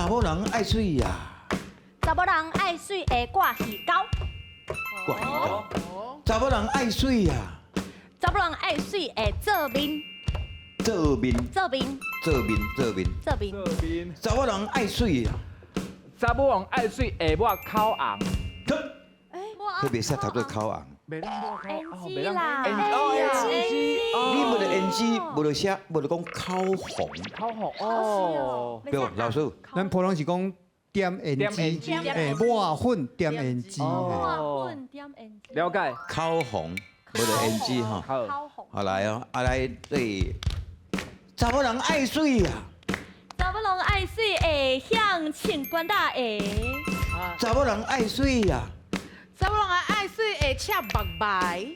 查某人愛媠呀，查某人愛媠會掛魚鈎。掛魚鈎。查某人愛媠呀，查某人愛媠會做面。做面。做面。做面做面。做面。做面。查某人愛媠呀，查某人愛媠會抹口紅。特別說頭做口紅。胭脂啦，胭脂。你無咧胭脂，無咧寫，無咧講口紅。口紅哦。對，老師。咱普通是講點胭脂，哎，抹粉點胭脂。抹粉點胭脂。了解。口紅，無咧胭脂吼。口紅。好來哦，啊來對。查某人愛媠啊。查某人愛媠會向穿管仔鞋。查某人愛媠啊。查某人愛媠會赤目眉。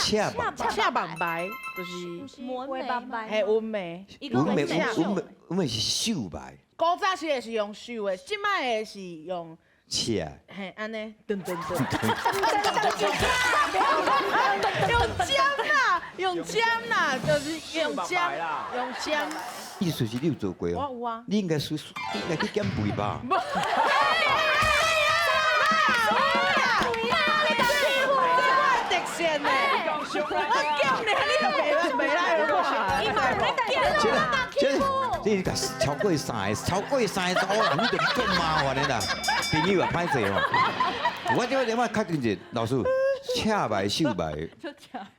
赤目。赤目眉就是紋眉。嘿，紋眉。紋眉，紋眉，紋眉是繡眉。古早時的是用繡的，這擺的是用赤。嘿，按呢，噔噔噔。用針啦，用針啦，就是用針，用針。意思是你有做過哦？我有啊。你應該是，應該去減肥吧？特色呢？我減你，你都袂來看。這這這超過三个，超過三个查某人，你就足麻煩的啦。朋友啊，歹勢哦。我這我確定者，老師，赤眉繡眉。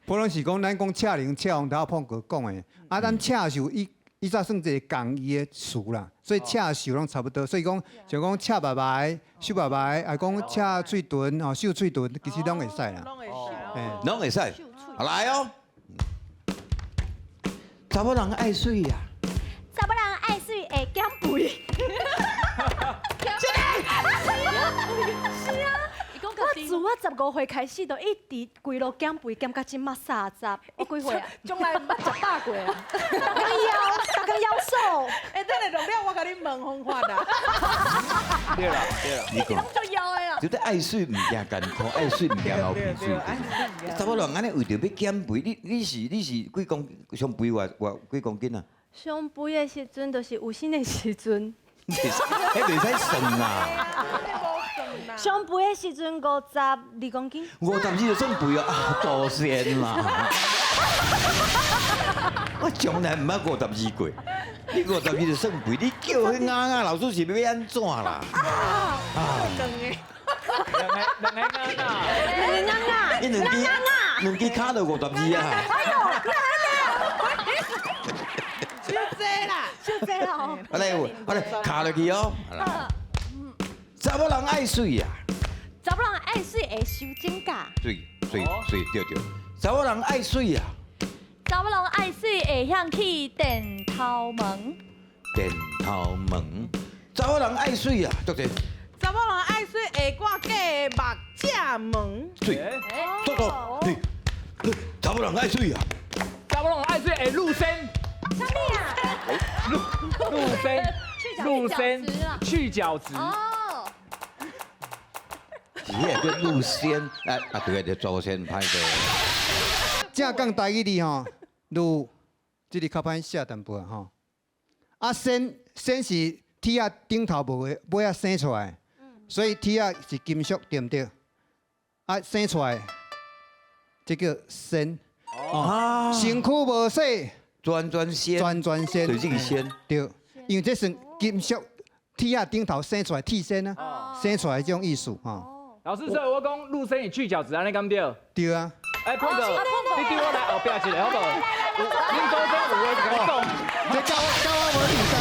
普通是講咱講赤龍、赤紅，頭碰過講的。啊，咱赤繡伊伊才算一個共義的詞啦，所以赤繡攏差不多。所以講，像講赤目眉、繡目眉，啊講赤喙唇、吼繡喙唇，其實攏會使啦。攏會使。攏會使。來哦。查某人愛媠啊！查某人愛媠會減肥。是啊，我自我15歲開始，就一直規路減肥，減到這馬30，我幾歲啊？從來毋捌食飽過啊！逐工枵，逐工枵瘦。欸，等下錄了，我共你問方法啦。對啦，對啦。你講。足枵的啦。就得愛媠毋驚艱苦，愛媠毋驚流鼻水。查某人按呢為著欲減肥，你是幾公上肥偌偌幾公斤啊？上肥的時陣就是有生的時陣。彼袂使算啦。上肥的時陣52公斤。 52就算肥啊，啊，祖先啦！我從來毋捌52過，你52就算肥，你叫彼鴨鴨老師是欲按怎啦？啊！兩个兩个鴨鴨，兩个鴨鴨，伊兩支兩支跤就52啊！哎喲，哪按呢？傷濟啦，傷濟啦！我來，我來，跤落去哦。查某人愛媠啊！查某人愛媠會修指甲。媠媠媠對對。查某人愛媠啊！查某人愛媠會曉去電頭毛。電頭毛。查某人愛媠啊！對對。查某人愛媠會掛假的目鏡毛。媠，對對。查某人愛媠啊！查某人愛媠會露身。啥物啊？露露身，露身，去角質。哦。是彼個叫露仙，啊啊對個，祖先歹勢。正港台語字吼，露，這個較歹寫淡薄仔吼。啊，仙仙是鐵仔頂頭無的，尾仔生出來，所以鐵仔是金屬，對毋對？啊，生出來，這叫仙。哦，身軀無洗，全全仙，全全仙，就是這個仙。對，因為這算金屬鐵仔頂頭生出來，鐵仙啊，生出來這種意思吼。老師，所以我講露身是去角質，按呢敢對？對啊。哎，碰哥，你對我來後壁一个好無？恁祖先有話共你講。這教我教我無比賽。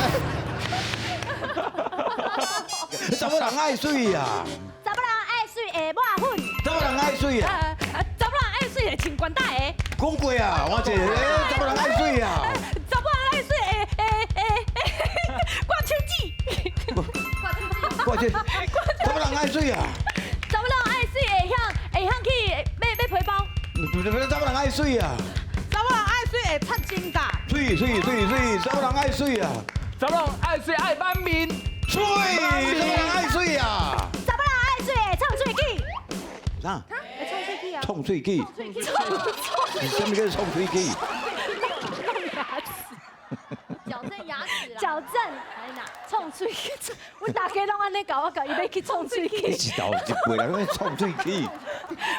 查某人愛媠啊！查某人愛媠會抹粉。查某人愛媠啊！查某人愛媠會穿裙仔鞋。講過啊，我一个查某人愛媠啊！查某人愛媠會會會掛手指。掛手指。查某人愛媠啊！查某人愛媠會曉會曉去買買皮包。查某人愛媠啊！查某人愛媠會擦指甲。媠媠媠媠，查某人愛媠啊！查某人愛媠愛挽面。媠，查某人愛媠啊！查某人愛媠會創喙齒。啥？會創喙齒啊！創喙齒。是啥物叫創喙齒？矯正牙齒啦。矯正。創喙齒，阮大家攏按呢共我講，伊欲去創喙齒。一頭一輩人欲創喙齒。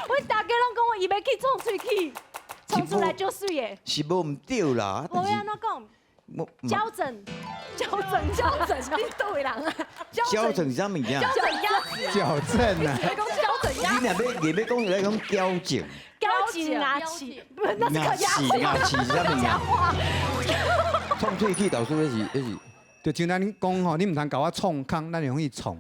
阮大家攏講我伊欲去創喙齒，創出來足媠的。是無毋對啦。無欲按怎講？矯正，矯正，矯正，你佗位人啊？矯正是啥物件？矯正牙齒。矯正啊！你講矯正牙。你若欲硬欲講，來講矯正。矯正牙齒，不是，那是牙齒，牙齒是啥物件？創喙齒，老師彼是彼是，就像咱講吼，你毋通共我創空，咱容易創。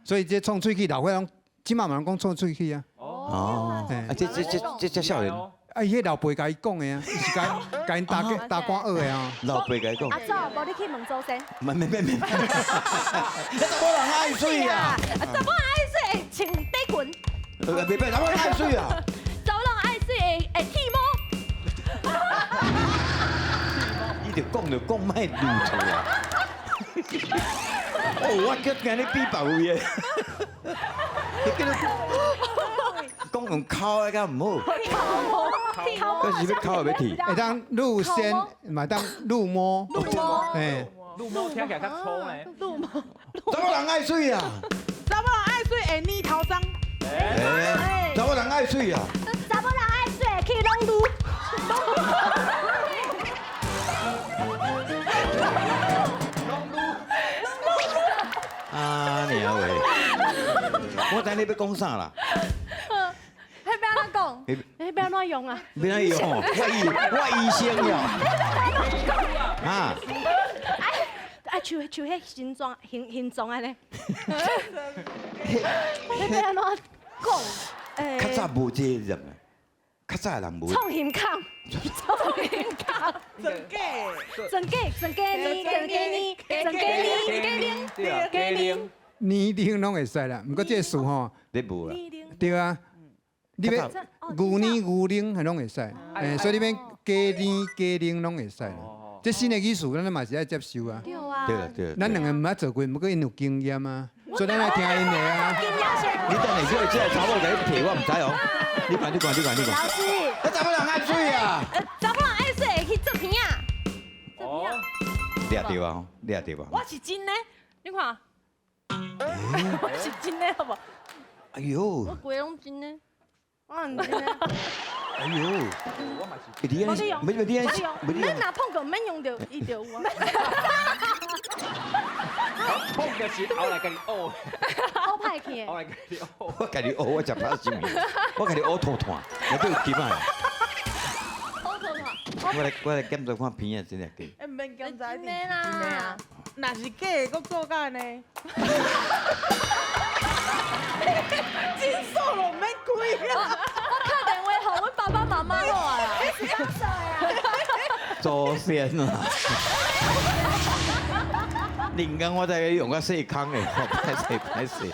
所以這創喙齒老歲攏，這馬嘛攏講創喙齒啊。哦，啊，這這這這這少年。啊，伊彼老爸共伊講的啊，伊是共共𪜶大大官學的啊。老爸共伊講。阿祖，無你去問祖先。毋免免免。查某人愛媠啊！查某人愛媠會穿短裙。袂袂，查某人愛媠啊！查某人愛媠會會剃毛。你就講就講，莫亂錯啊！哦，我叫今日比別位的。你叫講用摳的敢毋好？摳是欲摳抑欲剃？會當入仙，嘛當入魔。入魔。哎，入魔聽起來較粗呢。入魔。查某人愛媠啊！查某人愛媠會乳頭髒。哎，查某人愛媠啊！查某人愛媠會去攏擼。啊娘喂！我知你欲講啥啦？彼欲按怎講？彼欲按怎用啊？欲按怎用？我醫生呀。啊！啊，像像彼形狀形形狀按呢。彼欲按怎講？較早無這個人，較早的人無。創胸腔，創胸腔。真假？真假？真假呢？真假呢？真假呢？假假奶。年龄攏會使啦，毋過這個詞吼，你無啦？對啊，你欲牛奶牛奶係攏會使，所以你欲加奶加奶攏會使啦。這新的技術，咱嘛是愛接受啊。對啊。對啦對。咱兩個毋捌做過，毋過𪜶有經驗啊，所以咱愛聽𪜶的啊。你等下叫這個查某共你提，我毋知哦。你講你講你講你講。老師。啊，查某人愛媠啊。查某人愛媠會去做鼻仔。哦。你也對啊，你也對啊。我是真的，你看。我是真的，好無？哎呦！我規攏真的，我毋真的。哎呦！你按，沒沒你按，沒你咱若碰著毋免用著，伊就有啊。碰著是後來家己學。好歹去。後來家己學。我家己學，我食拍死面。我家己學吐吐，內底有金仔。我來檢查看鼻仔真的假。欸，毋免檢查，真的啦。若是假的，閣做甲按呢？真數就毋免開啊！我敲電話予阮爸爸媽媽落啊。祖先啊！靈剛我在用較細空的，歹勢歹勢。